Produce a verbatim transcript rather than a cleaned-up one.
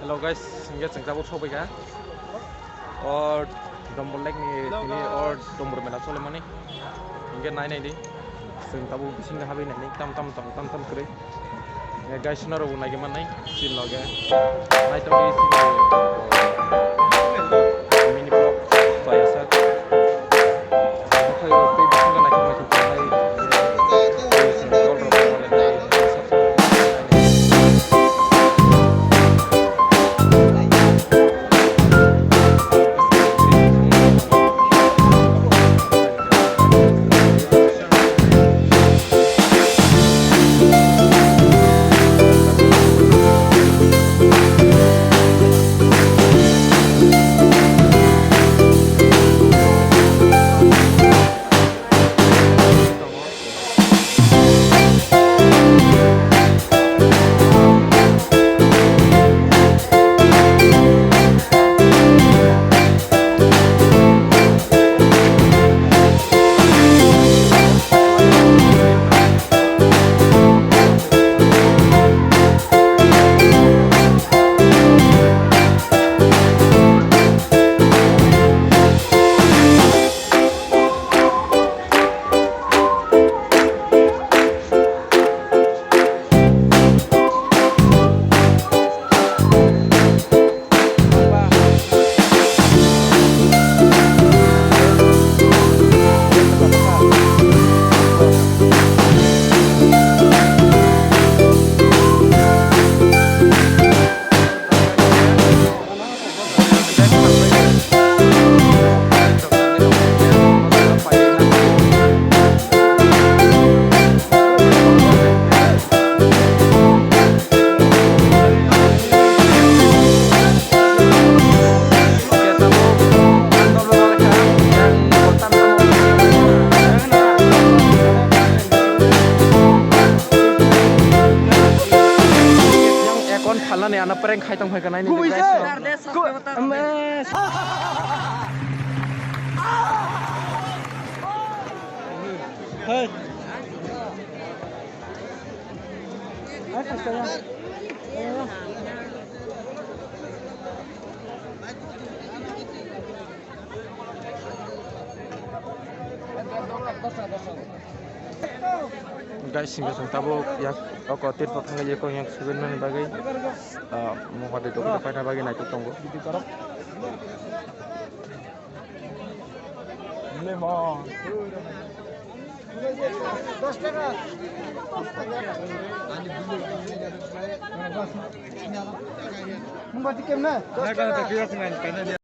Hello guys, hingke chwng tabuk sokphaikha. O Dombor Lake ni tini o Dombor mela cholimani. Hingke nai nai di. Chwng tabuk bisingo habwi nai nai tam tam tam tam tam kwrwi. Hingke guys, norok bo naigwi mannai chini loge. Naitokgwi chini mini vlog chaya sak. Ekon phalnani ano prank khai tong phai kanai ni. Guys. Hey. Guys, hingke chwng tabuk yak oko tirpal thangwi yakung yak sujaknani bagwi, ah, Mohade dokta paina bagwi naitok tongo.